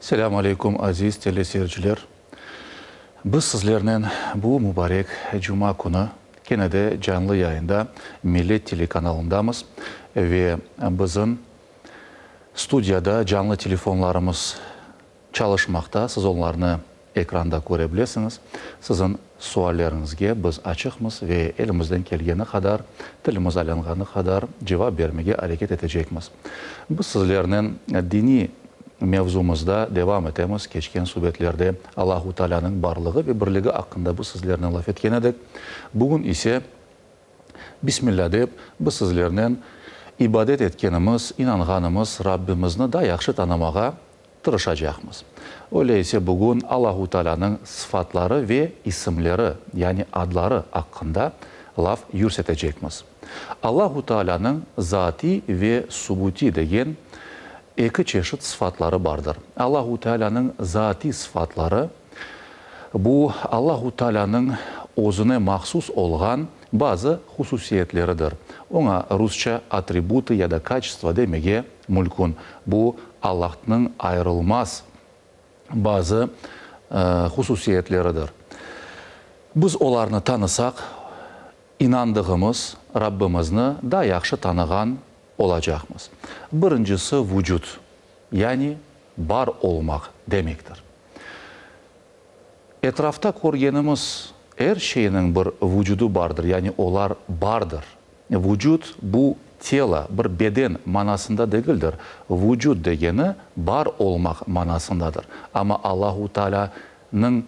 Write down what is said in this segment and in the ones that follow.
Selâm aleyküm, aziz teleseyirciler! Biz sizlernen bu mubarek cuma künü kene de canlı yayında Millet telekanalındamız ve bizim studiyada canlı telefonlarımız çalışmaqta, siz onlarnı ekranda köre bilesiñiz. Siziñ sualleriñizge biz açıqmız ve elimizden kelgeni qadar, tilimiz aylanğanı qadar cevap bermege areket etecekmiz. Biz sizlernen diniy mevzumızda devam etemiz. Keçken subetlerde Allahu Taalânıñ barlığı ve birligi aqqında biz sizlernen laf etken edik. Bugün ise, Bismillâ dep, biz sizlernen ibadet etkenimiz, inanğanımız Rabbimizni daa yahşı tanımağa tırışacaqmız. Öyle ise bugün Allahu Taalânıñ sıfatları ve isimleri, yani adları aqqında laf yürsetecekmiz. Allahu Taalânıñ zatiy ve subutiy degen eki çeşit sıfatları bardır. Allahu Taalânıñ zatiy sıfatları, bu Allahu Taalânıñ özüne mahsus olğan bazı hususiyetleridir. Oña rusça atributı ya da kaçestva demege mülkün. Bu Allahtnıñ ayırılmaz bazı hususiyetleridir. Biz olarnı tanısaq, inandığımız Rabbimizni daa yahşı tanığan olacaqmız. Birincisi vucut, yani bar olmaq demektir. Etrafta körgenimiz er şeyniñ bir vucudı bardır, yani olar bardır. Vucut, bu telo, bir beden manasında degildir. Vucut degeni, bar olmaq manasındadır. Amma Allahu Taalânıñ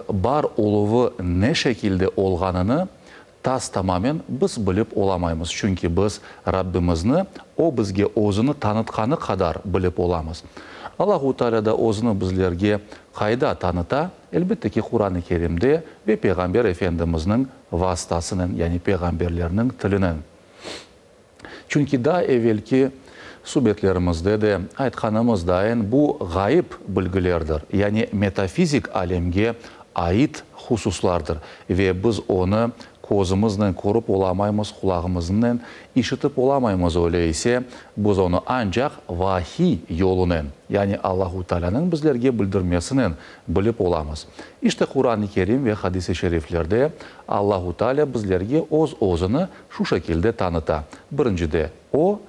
bar oluvı ne şekilde olğanını tas-tamamen biz bilip olamaymız, çünki biz Rabbimizni O bizge Özüni tanıtqanı qadar bilip olamız. Allahu Teala da Özüni bizlerge qayda tanıta? Elbette ki, Quran-ı Kerimde ve Peyğamber Efendimizniñ vasıtasınen, yani peyğamberlerniñ tilinen. Çünki daa evelki subetlerimizde de aytqanımız dayın, bu ğayıp bilgilerdir, yani metafizik alemge ait hususlardır ve biz onı közümiznen körip olamaymız, qulağımıznen işitip olamaymız, öyle ise biz onı ancaq vahiy yolunen, yani Allahu Taalânıñ bizlerge bildirmesinen bilip olamız. İşte Quran-ı Kerim ve hadis-i şeriflerde Allahu Taalâ bizlerge öz-özüni şu şekilde tanıta. Birincide, O,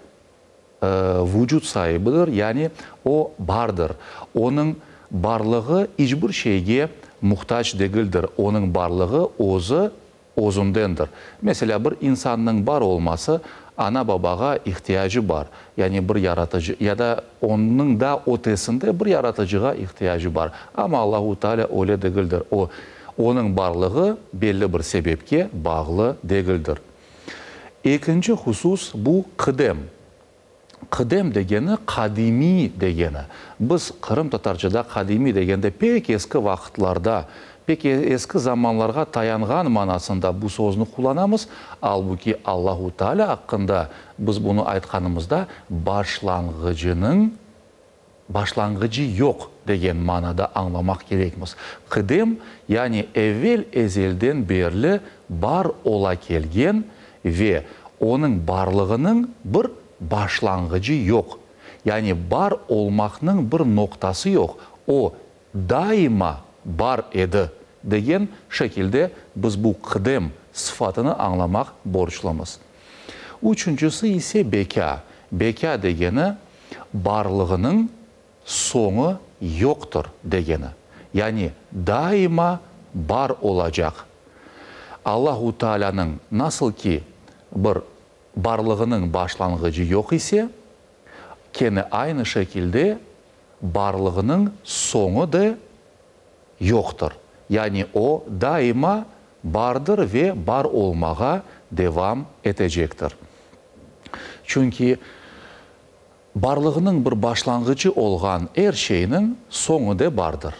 vucut saibidir, yani O, bardır. Onıñ barlığı iç bir şeyge muhtac degildir, Onıñ barlığı özü özündendir. Meselâ, bir insannıñ bar olması ana-babağa ihtiyacı bar, yani bir yaratıcı ya da onıñ da ötesinde bir yaratıcığa ihtiyacı bar. Amma Allahu Teala öyle degildir. O, Onıñ barlığı belli bir sebepke bağlı degildir. Ekinci husus, bu qıdem. Qıdem degeni, qadimiy degeni. Biz qırımtatarcada qadimiy degende pek eski vaqıtlarda, pek eski zamanlarğa tayanğan manasında bu sözni qullanamız, albuki Allahu Teala aqqında biz bunı aytqanımızda başlanğıcınıñ başlanğıcı yoq degen manada añlamaq kerekmiz. Qıdem, yani evel-ezelden berli bar ola kelgen ve onıñ barlığınıñ bir başlanğıcı yoq. Yani bar olmaqnıñ bir noqtası yoq, o daima bar edi degen şekilde biz bu qıdem sıfatını añlamaq borclumız. Üçüncisi ise bekâ. Bekâ degeni, barlığınıñ soñu yoqtır degeni, yani daima bar olacaq. Allahu Taalânıñ nasıl ki bir barlığınıñ başlanğıcı yoq ise, kene aynı şekilde barlığınıñ soñu da yoqtır. Yani o daima bardır ve bar olmağa devam etecektir. Çünki barlığınıñ bir başlanğıcı olğan er şeyniñ soñu de bardır.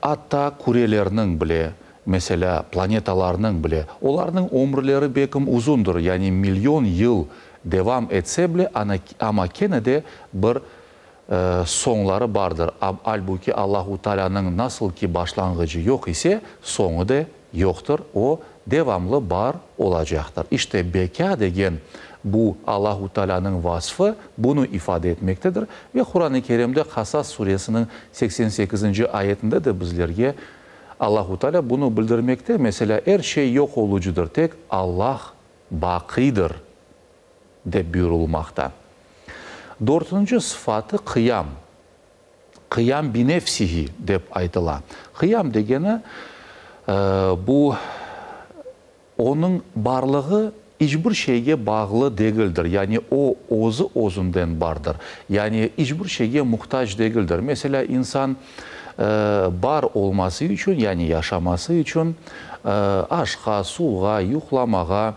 Atta kürelerniñ bile, meselâ, planetalarnıñ bile, olarnıñ ömürleri bekim uzundır, yani milyon yıl devam etse bile, amma kene de bir soñları bardır. Albuki Allahu Taalânıñ nasıl ki başlanğıcı yoq ise, soñu de yoqtır, o devamlı bar olacaqtır. İşte, bekâ degen. Bu Allahu Taalânıñ vasfı bunı ifade etmektedir. Ve Quran-ı Kerimde Qasas suresiniñ 88-nci ayetinde de bizlerge Allahu Taalâ bunı bildirmekte, meselâ, Er şey yoq olucıdır, tek Allah baqiydir, dep buyurılmaqta. Dörtünci sıfatı qıyam, qıyam binefsihi dep aytıla. Qıyam degeni, bu onıñ barlığı iç bir şeyge bağlı degildir, yani o özü-özünden bardır, yani iç bir şeyge muhtac degildir. Meselâ, insan bar olması içün, yani yaşaması içün aşqa, suvğa, yuqlamağa,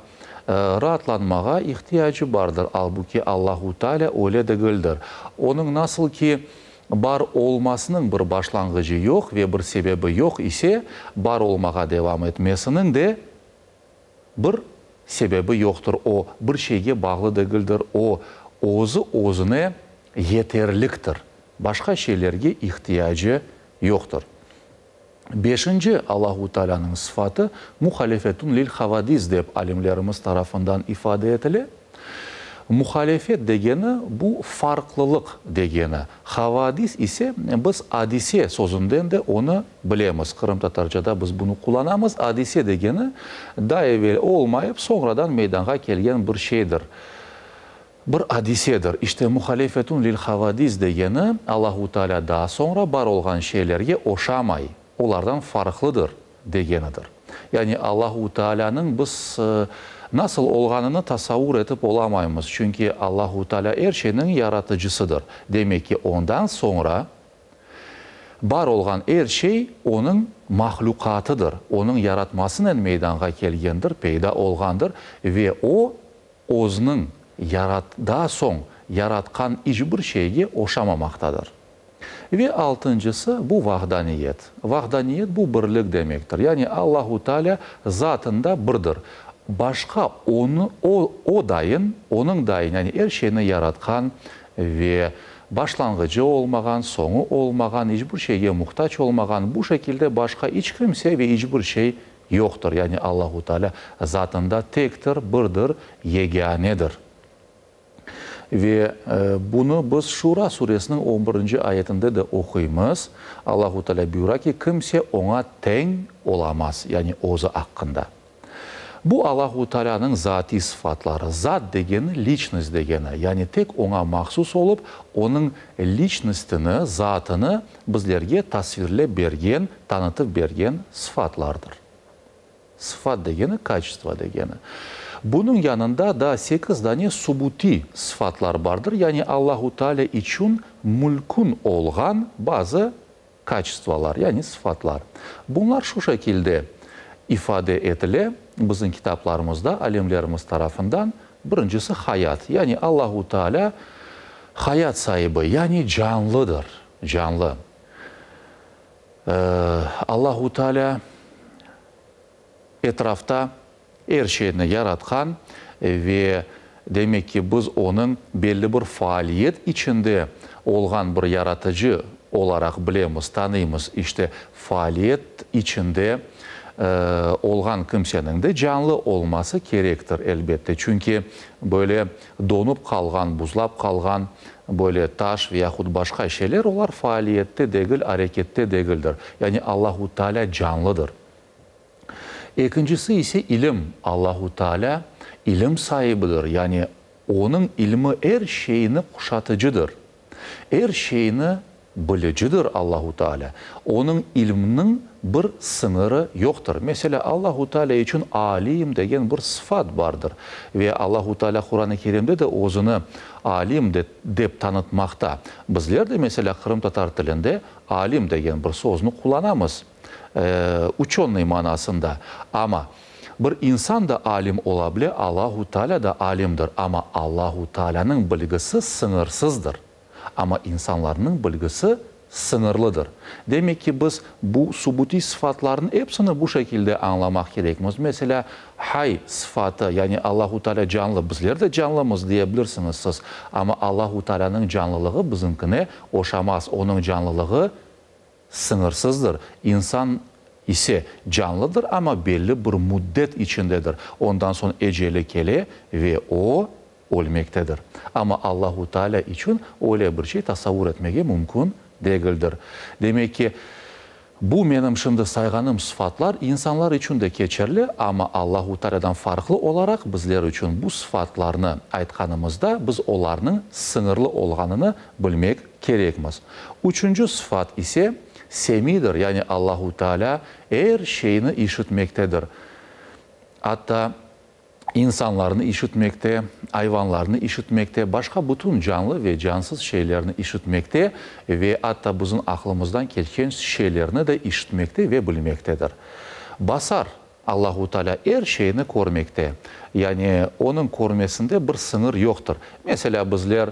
raatlanmağa ihtiyacı bardır. Albuki Allahu Teala öyle degildir. Onıñ nasıl ki bar olmasınıñ bir başlanğıcı yoq ve bir sebebi yoq ise, bar olmağa devam etmesiniñ de bir sebebi yoqtır. O, bir şeyge bağlı degildir. O, özü-özüne yeterliktir. Başqa şeylerge ihtiyacı yoqtır. Beşinci Allahu Taalânıñ sıfatı muhalefetun lil havadis dep alimlerimiz tarafından ifade etile. Muhalefet degeni bu farqlılıq degeni. Havadis ise biz adise sözünden de onı bilemiz. Qırımtatarcada biz bunı qullanamız. Adise degeni daa evel olmayıp soñradan meydanğa kelgen bir şeydir. Bir adisedir. İşte, muhalefetun lil havadis degeni, Allahu Teala daa soñra bar olğan şeylerge oşamay, olardan farqlıdır, degenidir. Yani Allahu Tealanıñ biz nasıl olğanını tasavvur etip olamaymız, çünki Allahu Teala er şeyniñ yaratıcısıdır. Demek ki, ondan soñra bar olğan er şey onıñ mahlüqatıdır, onıñ yaratmasınen meydanğa kelgendir, peyda olğandır ve o, Özüniñ yarat daa soñ yaratqan iç bir şeyge oşamamaqtadır. Ve altıncısı, bu vahdaniyet. Vahdaniyet, bu birlik demektir. Yani Allahu Teala zatında birdir. Başqa onı, o, o dayın, onıñ dayın, yani er şeyni yaratqan ve başlanğıcı olmağan, soñu olmağan, iç bir şeyge muhtac olmağan, bu şekilde başqa iç kimse ve iç bir şey Yoqtır, yani Allahu Teala zatında tektir, birdir, yegânedir. Ve bunı biz Şura suresiniñ on birinci ayetinde de oquymız, Allahu Teala buyura ki, kimse oña teñ olamaz, yani özü aqqında. Bu Allahu Tealanıñ zatiy sıfatları. Zat degeni, liçnost degeni, yani tek oña mahsus olıp, onıñ liçnostini, zatını bizlerge tasvirlep bergen, tanıtıp bergen sıfatlardır. Sıfat degeni, kaçestvo degeni. Bunıñ yanında daa sekiz dane subutiy sıfatlar bardır, yani Allahu Teala içün mülkün olğan bazı kaçestvolar, yani sıfatlar. Bunlar şu şekilde ifade etile bizim kitaplarımızda, alimlerimiz tarafından, birincisi hayat, yani Allahu Teala hayat saibi, yani canlıdır, canlı. Allahu Teala etrafta er şeyni yaratqan ve demek ki, biz onıñ belli bir faaliyet içinde olğan bir yaratıcı olaraq bilemiz, tanıymız. İşte, faaliyet içinde olğan kimseniñ de canlı olması kerektir, elbette. Çünki böyle donup qalğan, buzlap qalğan böyle taş ve yahut başqa şeyler, olar faaliyette degil, arekette degildir. Yani Allahu Teala canlıdır. Ekincisi ise ilim. Allahu Teala ilim saibidir, yani Onıñ ilmi er şeyni quşatıcıdır. Er şeyni bilicidir Allahu Teala. Onıñ ilminiñ bir sıñırı yoqtır. Meselâ, Allahu Teala içün Alim degen bir sıfat bardır. Ve Allahu Teala Quran-ı Kerimde de özüni Alim dep tanıtmaqta. Bizler de, meselâ, qırımtatar tilinde alim degen bir sözni qullanamız. Uçenıy manasında. Amma bir insan da alim ola bile, Allahu Taalâ da alimdir. Amma Allahu Taalânıñ bilgisi sıñırsızdır. Amma insanlarnıñ bilgisi sıñırlıdır. Demek ki, biz bu subutiy sıfatlarnıñ epsini bu şekilde añlamaq kerekmiz. Meselâ, hay sıfatı, yani Allahu Taalâ canlı, bizler de canlımız deye bilirsiñiz siz. Amma Allahu Taalânıñ canlılığı bizimkine oşamaz. Onıñ canlılığı Sıñırsızdır. İnsan ise canlıdır, amma belli bir müddet içindedir. Ondan soñ eceli kele ve o, ölmektedir. Amma Allahu Teala içün öyle bir şey tasavvur etmege mümkün degildir. Demek ki, bu menim şimdi sayğanım sıfatlar insanlar içün de keçerli, amma Allahu Tealadan farqlı olaraq bizler içün bu sıfatlarnı aytqanımızda biz olarnıñ sıñırlı olğanını bilmek kerekmiz. Üçünci sıfat ise Semidir, yani Allahu Teala er şeyni işitmektedir. Atta insanlarnı işitmekte, ayvanlarnı işitmekte, başqa bütün canlı ve cansız şeylerni işitmekte ve atta bizim aqlımızdan keçken şeylerni de işitmekte ve bilmektedir. Basar, Allahu Teala er şeyni körmekte. Yani onıñ körmesinde bir sıñır yoqtır. Meselâ, bizler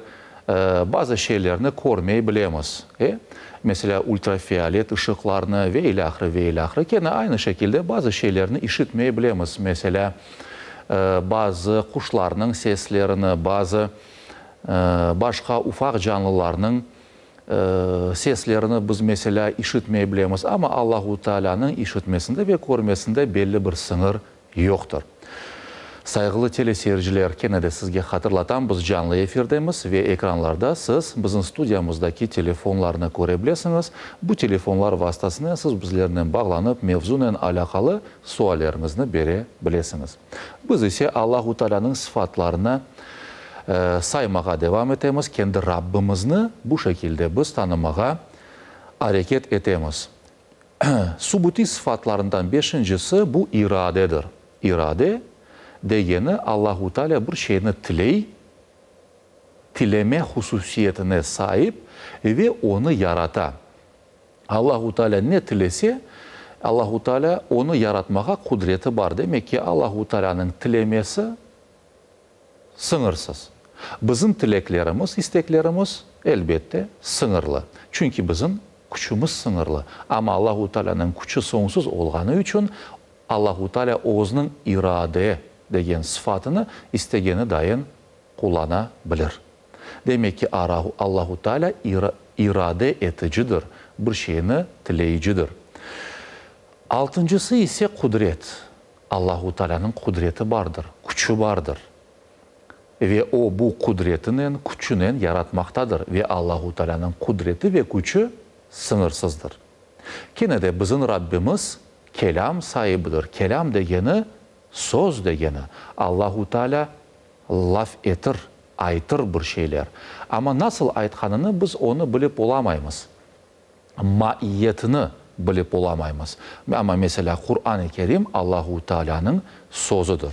bazı şeylerni körmey bilemiz, e? Meselâ, ultrafiolet ışıqlarnı ve ilâhre, ve ilâhre. Kene aynı şekilde bazı şeylerni işitmey bilemiz. Meselâ, bazı quşlarnıñ seslerini, bazı başqa ufaq canlılarnıñ seslerini biz, meselâ, işitmey bilemiz. Amma Allahu Taalânıñ işitmesinde ve körmesinde belli bir sıñır yoqtır. Sayğılı teleseyirciler, kene de sizge hatırlatam, biz canlı efirdemiz ve ekranlarda siz bizim studiyamızdaki telefonlarnı köre bilesiñiz. Bu telefonlar vastasınen siz bizlernen bağlanıp, mevzunen alâqalı sualleriñizni bere bilesiñiz. Biz ise Allahu Taalânıñ sıfatlarını saymağa devam etemiz, kendi Rabbimizni bu şekilde biz tanımağa areket etemiz. Subutiy sıfatlarından beşincisi bu iradedir. İrade degeni Allahu Teala bir şeyni tiley, tileme hususiyetine saip ve onı yarata. Allahu Teala ne tilese, Allahu Teala onı yaratmağa qudreti bar. Demek ki, Allahu Tealanıñ tilemesi sıñırsız. Bizim tileklerimiz, isteklerimiz, elbette, sıñırlı. Çünki bizim küçümiz sıñırlı. Amma Allahu Tealanıñ küçü soñsuz olğanı içün, Allahu Teala özüniñ irade degen sıfatını istegeni dayın qullana bilir. Demek ki, Allahu Teala irade eticidir, bir şeyni tileyicidir. Altıncısı ise qudret. Allahu Taalânıñ qudreti bardır, küçü bardır. Ve O bu qudretinen, küçünen yaratmaqtadır. Ve Allahu Taalânıñ qudreti ve küçü sıñırsızdır. Kene de bizim Rabbimiz Kelâm saibidir. Kelâm degeni, söz degeni. Allahu Taalâ laf etir, aytır bir şeyler. Amma nasıl aytqanını biz onı bilip olamaymız. Maiyetini bilip olamaymız. Amma, meselâ, Quran-ı Kerim Allahu Taalânıñ sözüdir.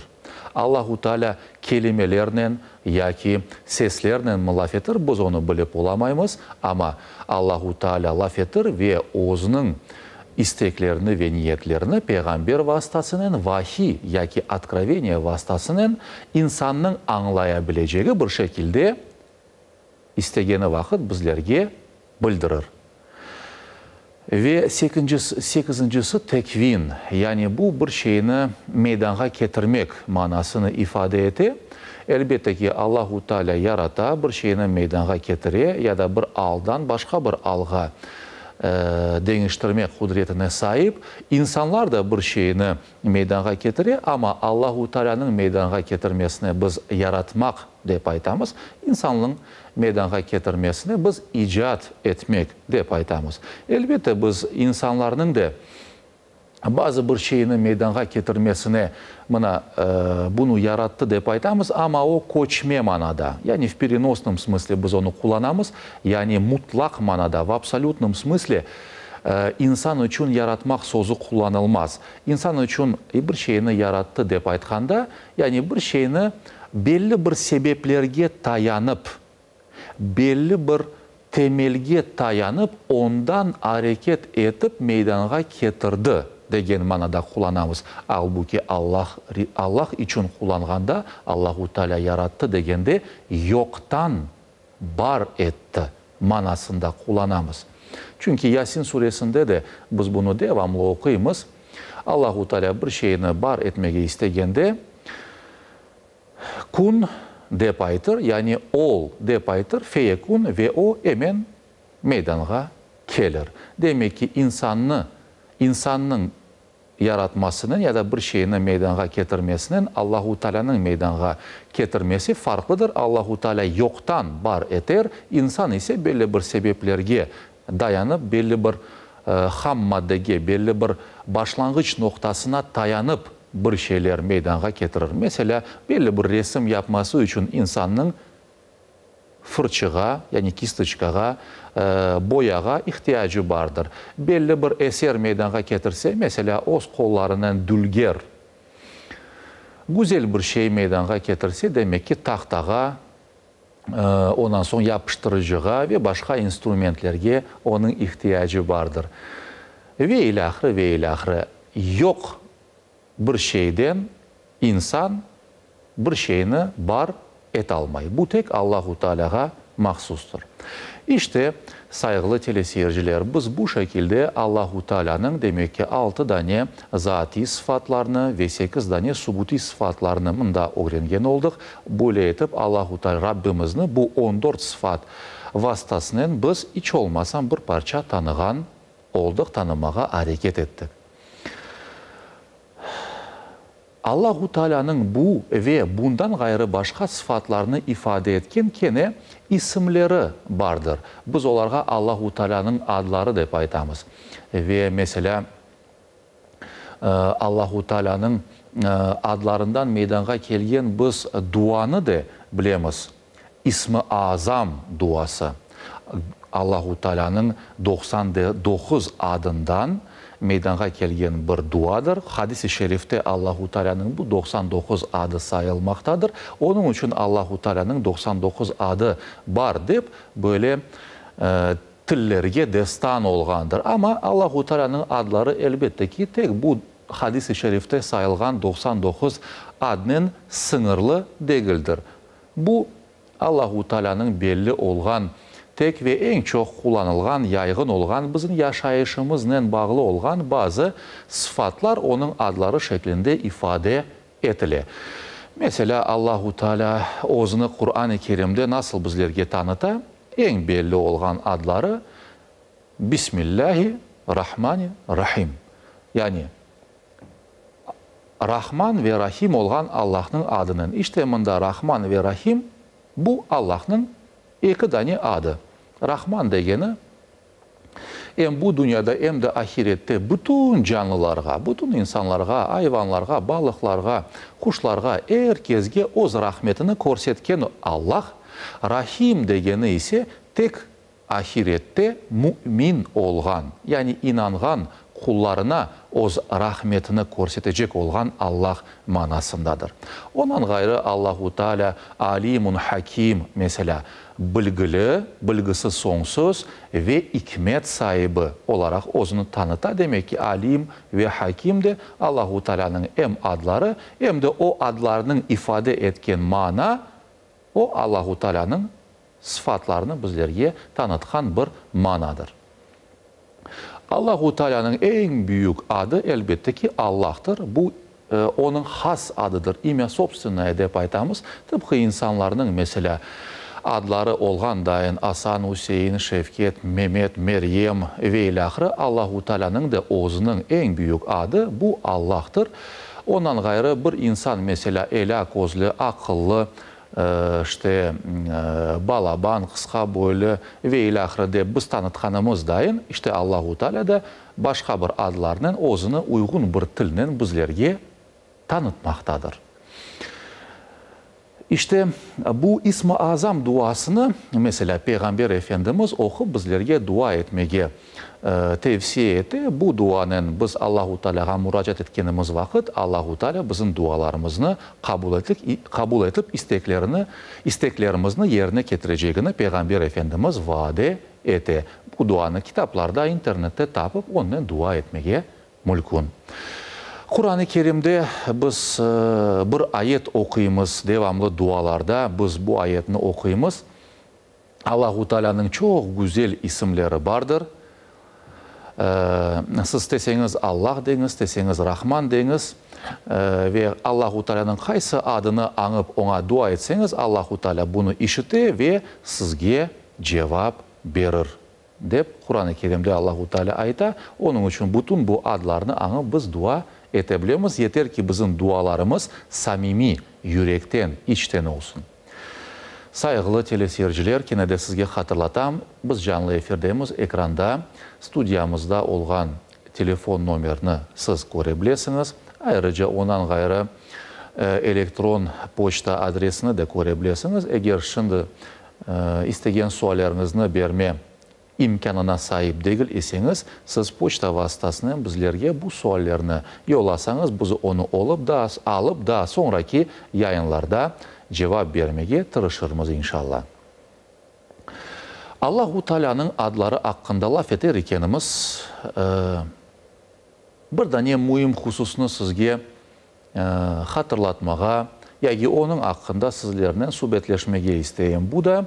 Allahu Taalâ kelimelernen yaki seslernen mi laf etir, biz onı bilip olamaymız, amma Allahu Taalâ laf etir ve özüniñ isteklerini ve niyetlerini peyğamber vasıtasınen, vahiy yaki otkroveniye vasıtasınen insannıñ añlaya bilecegi bir şekilde istegeni vaqıt bizlerge bildirir. Ve sekizincisi tekvin, yani bu bir şeyni meydanğa ketirmek manasını ifade ete. Elbette ki, Allahu Teala yarata, bir şeyni meydanğa ketire ya da bir aldan başqa bir alğa deñiştirmek qudretine saip. İnsanlar da bir şeyni meydanğa ketire, amma Allahu Tealanıñ meydanğa ketirmesine biz yaratmaq dep aytamız, insanlıñ meydanğa ketirmesine biz icat etmek dep aytamız. Elbette, biz insanlarnıñ de bazı bir şeyni meydanğa ketirmesine mına bunı yarattı dep aytamız, amma o köçme manada, yani v perenosnom smısle biz onı qullanamız, yani mutlaq manada, v absolyutnom smısle, insan içün yaratmaq sözü qullanılmaz. İnsan içün bir şeyni yarattı dep aytqanda, yani bir şeyni belli bir sebeplerge tayanıp, belli bir temelge tayanıp, ondan areket etip meydanğa ketirdi degen manada qullanamız. Albuki Allah, Allah içün qullanğanda, Allahu Teala yarattı degende, yoqtan bar etti manasında qullanamız. Çünki Yasin suresinde de biz bunı devamlı oquymız, Allahu Teala bir şeyni bar etmege istegende, Kun dep aytır, yani ol dep aytır, feyekun ve o emen meydanğa kelir. Demek ki, insannı, insannıñ. yaratmasınen ya da bir şeyni meydanğa ketirmesinen Allahu Taalânıñ meydanğa ketirmesi farqlıdır. Allahu Taalâ yoqtan bar eter, insan ise belli bir sebeplerge dayanıp, belli bir ham maddege, belli bir başlanğıç noqtasına tayanıp bir şeyler meydanğa ketirir. Meselâ, belli bir resim yapması içün insannıñ fırçığa, yani kistoçkağa, boyağa ihtiyacı bardır. Belli bir eser meydanğa ketirse, meselâ, öz qollarınen dülger, güzel bir şey meydanğa ketirse, demek ki, tahtağa, ondan soñ yapıştırıcığa ve başqa instrumentlerge onıñ ihtiyacı bardır. Ve ilâhre, ve ilâhre. Yoq bir şeyden insan bir şeyni bar etalmay. Bu tek Allahu Tealâğa mahsustır. İşte, sayğılı teleseyirciler, biz bu şekilde Allahu Tealânıñ, demek ki, altı dane zatiy sıfatlarını ve sekiz dane subutiy sıfatlarını mında ögrengen oldıq. Böyle etip, Allahu Teala Rabbimizni bu on dört sıfat vastasınen biz iç olmasam bir parça tanığan oldıq, tanımağa areket ettik. Allahu Taalânıñ bu ve bundan ğayrı başqa sıfatlarını ifade etken kene isimleri bardır. Biz olarğa Allahu Taalânıñ adları dep aytamız. Ve, meselâ, Allahu Taalânıñ adlarından meydanğa kelgen biz duanı de bilemiz, İsmi Azam duası, Allahu Taalânıñ 99 adından meydanğa kelgen bir duadır. Hadis-i şerifte Allahu Taalânıñ bu 99 adı sayılmaqtadır. Onıñ içün Allahu Taalânıñ 99 adı bar dep böyle tillerge destan olğandır. Amma Allahu Taalânıñ adları elbette ki tek bu hadis-i şerifte sayılğan 99 adnen sıñırlı degildir. Bu, Allahu Taalânıñ belli olğan, tek ve eñ çoq qullanılğan, yayğın olğan, bizim yaşayışımıznen bağlı olğan bazı sıfatlar Onıñ adları şeklinde ifade etile. Meselâ, Allahu Taalâ Özüni Quran-ı Kerimde nasıl bizlerge tanıta? Eñ belli olğan adları, Bismillâhi Rahmani Rahim, yani Rahman ve Rahim olğan Allahnıñ adınen. İşte mında Rahman ve Rahim, bu Allahnıñ eki dane adı. Rahman degeni, em bu dünyada, em de ahirette bütün canlılarğa, bütün insanlarğa, ayvanlarğa, balıqlarğa, quşlarğa, er kesge öz rahmetini körsetken Allah, Rahim degeni ise tek Ahirette mümin olğan, yani inanğan qullarına Öz rahmetini körsetecek olğan Allah manasındadır. Ondan ğayrı Allahu Teala Alimun Hakim, meselâ, bilgili, bilgisi soñsuz ve ikmet saibi olaraq özüni tanıta, demek ki, Alim ve Hakim de Allahu Tealânıñ em adları, em de o adlarnıñ ifade etken mana, o Allahu Tealânıñ sıfatlarını bizlerge tanıtqan bir manadır. Allahu Taalânıñ eñ büyük adı, elbette ki, Allahtır. Bu, Onıñ has adıdır, imya sobstvennoye dep aytamız. Tıpqı insanlarnıñ, meselâ, adları olğan dayın, Asan, Üsein, Şevket, Memet, Meryem ve ilâhre, Allahu Taalânıñ da özüniñ eñ büyük adı, bu Allahtır. Ondan ğayrı, bir insan, meselâ, elâ közlü, aqıllı, işte, balaban, qısqa boylu ve ilâhre dep biz tanıtqanımız dayın, işte, Allahu Teala da başqa bir adlarnen özüni uyğun bir tilnen bizlerge tanıtmaqtadır. İşte, bu İsm-i Azam duasını, meselâ, Peyğamber Efendimiz oqup bizlerge dua etmege tevsiye ete. Bu duanen biz Allahu Tealâğa muracaat etkenimiz vaqıt, Allahu Tealâ bizim dualarımıznı qabul etip, qabul etip isteklerini, isteklerimizni yerine ketirecegini Peyğamber Efendimiz vaade ete. Bu duanı kitaplarda, internette tapıp, onnen dua etmege mülkün. Quran-ı Kerimde biz bir ayet oquymız, devamlı dualarda biz bu ayetni oquymız. Allahu Taalânıñ çoq güzel isimleri bardır. Siz isteseñiz Allah deñiz, isteseñiz Rahman deñiz ve Allahu Taalânıñ qaysı adını añıp oña dua etseñiz, Allahu Taalâ bunı işite ve sizge cevap berir. dep Quran-ı Kerimde Allahu Teala ayta. Onıñ içün bütün bu adlarnı añıp biz dua ete bilemiz. Yeter ki, bizim dualarımız samimiy, yürekten, içten olsun. Sayğılı teleseyirciler, kene de sizge hatırlatam, biz canlı efirdemiz, ekranda studiyamızda olğan telefon nomerini siz köre bilesiñiz. Ayrıca ondan ğayrı elektron poçta adresini de köre bilesiñiz. Eger şimdi istegen sualleriñizni berme imkânına saip degil iseñiz, siz poçta vastasınen bizlerge bu suallerni yollasañız, biz onı olıp daa alıp daa soñraki yayınlarda cevap bermege tırışırmız, inşalla. Allahu Taalânıñ adları aqqında laf eter ekenimiz, bir dane müim hususnı sizge hatırlatmağa, yaki onıñ aqqında sizlernen subetleşmege isteyim. Bu da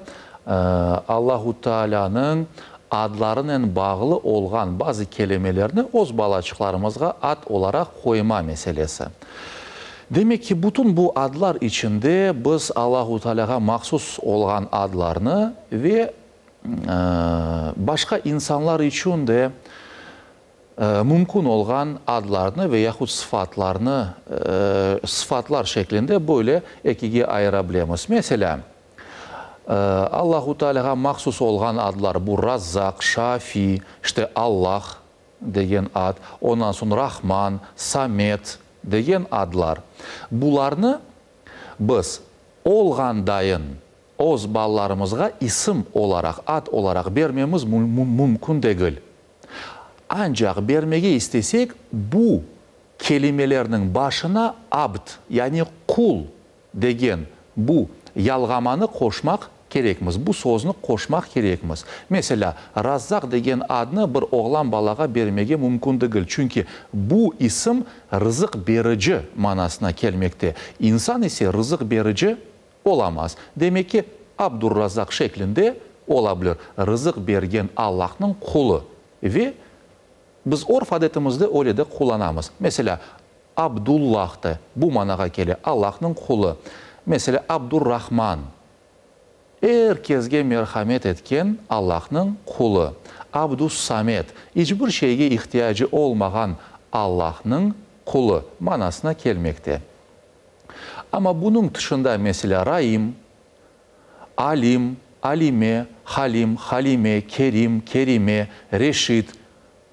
Allahu Taalânıñ adlarınen bağlı olğan bazı kelimelerni öz balaçıqlarımızğa ad olaraq qoyma meselesi. Demek ki, bütün bu adlar içinde biz Allahu Taalâğa mahsus olğan adlarnı ve başqa insanlar içün de mümkün olğan adlarnı ve yahut sıfatlarnı sıfatlar şeklinde böyle ekige ayıra bilemiz. Meselâ, Allahu Taalâğa mahsus olğan adlar, bu Razzaq, Şafi, işte Allah degen ad, ondan soñ Rahman, Samed degen adlar. Bularnı biz olğandayın öz balalarımızğa isim olaraq, ad olaraq bermemiz mümkün degil. Ancaq bermege istesek, bu kelimelerniñ başına abd, yani qul degen bu yalğamanı qoşmaq kerekmiz, bu sözni qoşmaq kerekmiz. Meselâ, Razzaq degen adnı bir oğlan balağa bermege mümkün degil, çünki bu isim rızıq berici manasına kelmekte, insan ise rızıq berici olamaz. Demek ki, Abdurrazzaq şeklinde ola bilir, rızıq bergen Allahnıñ qulu. Ve biz örf-adetimizde öyle de qullanamız. Meselâ, Abdullah da bu manağa kele, Allahnıñ qulu. Meselâ, Abdurrahman, er kesge merhamet etken Allahnıñ qulu. Abdus-Samed, iç bir şeyge ihtiyacı olmağan Allahnıñ qulu manasına kelmekte. Amma bunıñ tışında, meselâ, Raim, Alim, Alime, Halim, Halime, Kerim, Kerime, Reşid,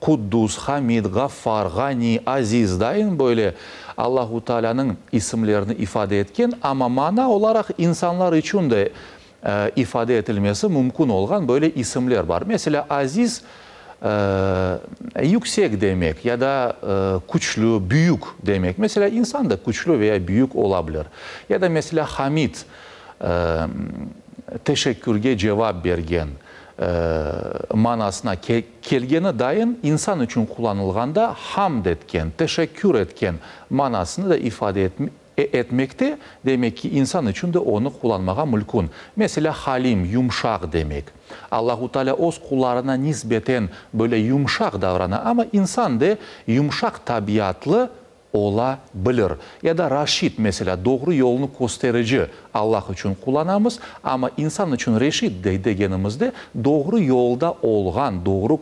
Quddus, Hamid, Ğaffar, Ğani, Aziz dayın böyle Allahu Taalânıñ isimlerini ifade etken, amma mana olaraq insanlar içün de ifade etilmesi mümkün olğan böyle isimler bar. Meselâ, Aziz, yüksek demek ya da küçlü, büyük demek. Meselâ, insan da küçlü veya büyük ola bilir. Ya da, meselâ, Hamid, teşekkürge cevap bergen manasına kelgeni dayın insan içün qullanılğanda hamd etken, teşekkür etken manasını da ifade etmekte, demek ki, insan içün de onı qullanmağa mülkün. Meselâ, halim, yumşaq demek. Allahu Teala öz qullarına nisbeten böyle yumşaq davrana, amma insan de yumşaq tabiatlı ola bilir. Ya da raşid, meselâ, doğru yolnı kösterici Allah içün qullanamız, amma insan içün reşid degenimizde doğru yolda olğan, doğru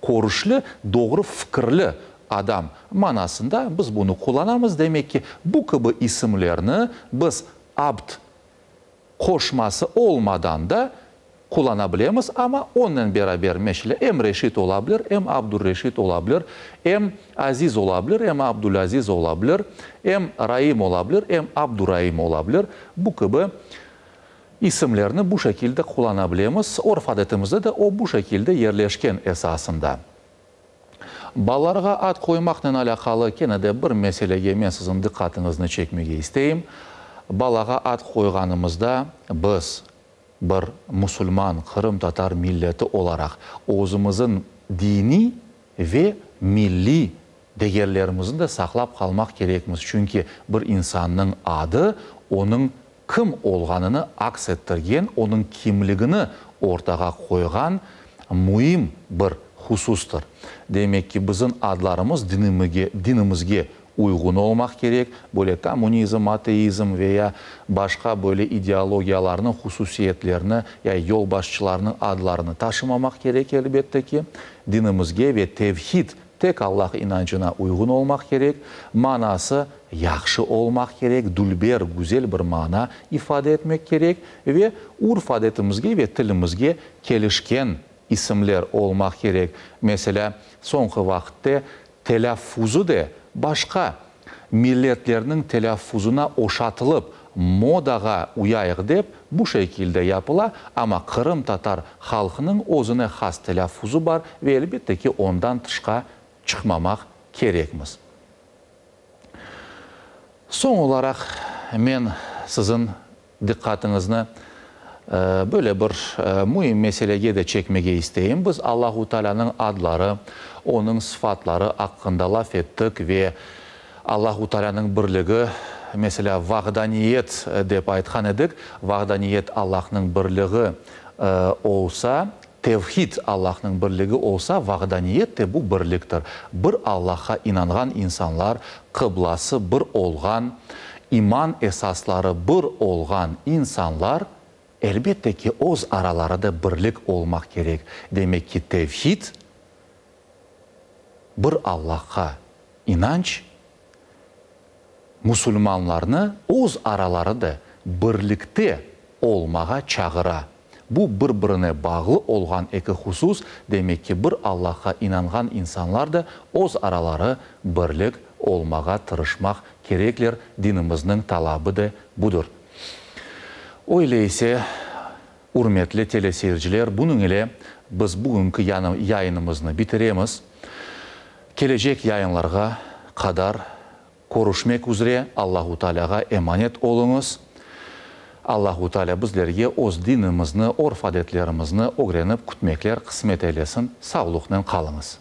körüşli, doğru fikirli adam manasında biz bunı qullanamız. Demek ki, bu kibi isimlerni biz abd qoşması olmadan da qullana bilemiz, amma onnen beraber, meselâ, em Reşid ola bilir, em Abdurreşid ola bilir, em Aziz ola bilir, em Abdulaziz ola bilir, em Raim ola bilir, em Abduraim ola bilir. Bu kibi isimlerni bu şekilde qullana bilemiz. Örf-adetimizde de o bu şekilde yerleşken esasında. Balalarğa ad qoymaqnen alâqalı kene de bir meselege men siziñ diqqatıñıznı çekmege isteyim. Balağa ad qoyğanımızda biz, bir musulman, qırımtatar milleti olaraq, özümizin diniy ve milliy degerlerimizni de saqlap qalmaq kerekmiz, çünki bir insannıñ adı onıñ kim olğanını aks ettirgen, onıñ kimligini ortağa qoyğan müim bir husustır. Demek ki, bizim adlarımız dinimizge. uyğun olmaq kerek, böyle kommunizm, ateizm ve ya başqa böyle ideologiyalarnıñ hususiyetlerini ya yolbaşçılarnıñ adlarını taşımamaq kerek, elbette ki, dinimizge ve tevhid, tek Allah inancına uyğun olmaq kerek, manası yahşı olmaq kerek, dülber, güzel bir mana ifade etmek kerek ve urf-adetimizge ve tilimizge kelişken isimler olmaq kerek. Meselâ, soñki vaqıtte telâffuzı de başqa milletlerniñ telâffuzına oşatılıp, modağa uyayıq dep, bu şekilde yapıla, amma qırımtatar halqınıñ özüne has telâffuzı bar ve elbette ki, ondan tışqa çıqmamaq kerekmiz. Soñ olaraq men siziñ diqqatıñıznı böyle bir müim meselege de çekmege isteyim. Biz Allahu Taalânıñ adları, Onıñ sıfatları aqqında laf ettik ve Allahu Taalânıñ birligi, meselâ, vahdaniyet dep aytqan edik. Vahdaniyet Allahnıñ birliği olsa, tevhid Allahnıñ birligi olsa, vahdaniyet de bu birliktir. Bir Allahqa inanğan insanlar, qıblası bir olğan, iman esasları bir olğan insanlar, elbette ki, öz araları da birlik olmaq kerek. Demek ki, tevhid, bir Allahqa inanç, musulmanlarnı öz araları da birlikte olmağa çağıra. Bu bir-birine bağlı olğan eki husus, demek ki, bir Allahqa inanğan insanlar da öz araları birlik olmağa tırışmaq kerekler, dinimizniñ talabı da budır. Öyle ise, ürmetli teleseyirciler, bunıñ ile biz bugünki yayınımıznı bitiremiz. Kelecek yayınlarğa qadar körüşmek üzre Allahu Tealâğa emanet oluñız. Allahu Tealâ bizlerge öz dinimizni, örf-adetlerimizni ögrenip kütmekler qısmet eylesin. Sağlıqnen qalıñız.